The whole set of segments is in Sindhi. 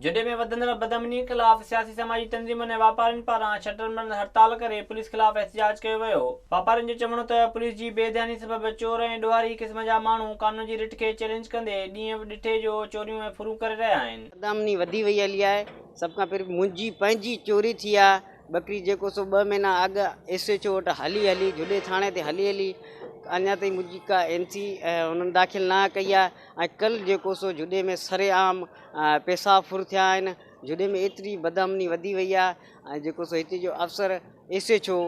جهڏي ۾ وڌندڙ بدامني خلاف سياسي سماجي تنظيمن ۽ واپارين پاران شٽر بند هڙتال ڪري پوليس خلاف احتجاج ڪيو ويو. واپارين جو چوڻ هو ته پوليس جي بي ڌياني سبب چور ۽ ڏوهاري قسم جا ماڻهو قانون جي رٽ کي چئلينج ڪندي ڏينهن ڏٺي جو چوريون ۽ ڦرون ڪري رهيا آهن. بدامني وڌي وئي هلي آهي سڀ کان پهرين منهنجي پنهنجي چوري ٿي آهي ٻڪري جيڪو سو ٻه مهينا اڳ ايس ايڇ او وٽ هلي هلي جهڏي ٿاڻي تي هلي هلي اڃا تائين منهنجي ڪا اين سي انهن داخل نه ڪئي آهي ۽ ڪل جيڪو سو جهڏي ۾ سرعام پئسا ڦر ٿيا آهن جهڏي ۾ ايتري بدامني وڌي وئي آهي ۽ جيڪو سو هتي جو افسر ايس ايڇ او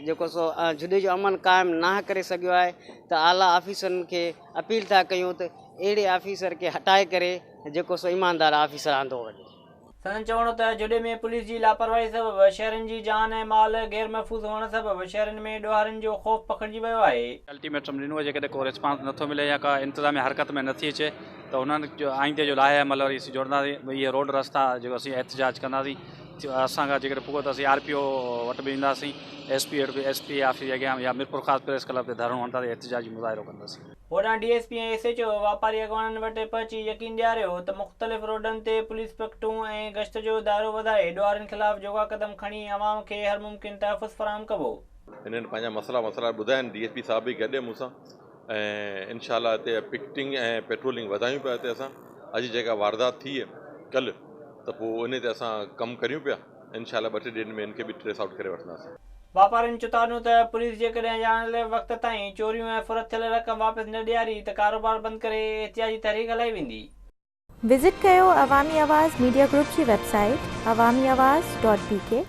جيڪو سو جهڏي جو امن قائم نه ڪري سگهيو آهي ته اعليٰ آفيسرن کي اپيل ٿا ڪيون ته اهڙي آفيسر کي هٽائي ڪري جيڪو سو ايماندار آفيسر آندو وڃي. سندن چوڻ هو ته جهڏي ۾ پوليس جي لاپرواهي سبب شهرين جي جان ۽ مال غير محفوظ هئڻ سبب شهرين ۾ ڏوهارين جو خوف پکڙجي ويو آهي. الٽيميٽم ڏنو آهي جيڪڏهن ڪو ريسپانس نٿو ملي يا ڪا انتظاميا حرڪت ۾ نٿي اچي ته انهن جو آئيندي جو لائحه عمل وري اسين جوڙنداسين اهي روڊ رستا جيڪو اسين احتجاج ڪنداسين اسان کان جيڪڏهن پڳو ته اسين آر پي او وٽ به اينداسين ايس پي وٽ به ايس پي آفيس جي اڳيان يا ميرپورخاص پريس ڪلب تي ڌرڻو هڻنداسين احتجاجي مظاهرو ڪنداسين. هوڏانهن D S P ۽ S H O واپاري اڳواڻن وٽ پهچي يقين ڏياريو ته مختلف روڊن تي پوليس پڪٽون ۽ گشت جو دائرو وڌائي ڏوهارين خلاف جوڳا قدم کڻي عوام کي هر ممڪن تحفظ فراهم ڪبو. هنن پنهنجا مسئلا مسئلا ٻڌايا آهن ڊي ايس پي صاحب به گڏ مون سان ۽ انشاء الله هتي پڪٽنگ ۽ پيٽرولنگ وڌايون پيا هتي اسان اڄ جيڪا واردات ٿي ڪلهه ته پوء ان تي اسان ڪم ڪريون پيا انشاء الله ٻه ٽي ڏينهن ۾ ان کي به ٽريس آئوٽ ڪري وٺنداسين. واپارين چتاونيو ته پوليس جيڪڏهن ڄاڻايل وقت تائين چوريون ۽ ڦر ٿيل رقم واپس نه ڏياري ته ڪاروبار بند ڪري احتجاجي تحريڪ هلائي ويندي. وزٽ ڪيو عوامي آواز ميڊيا گروپ جي website Awami Awaz dot B K.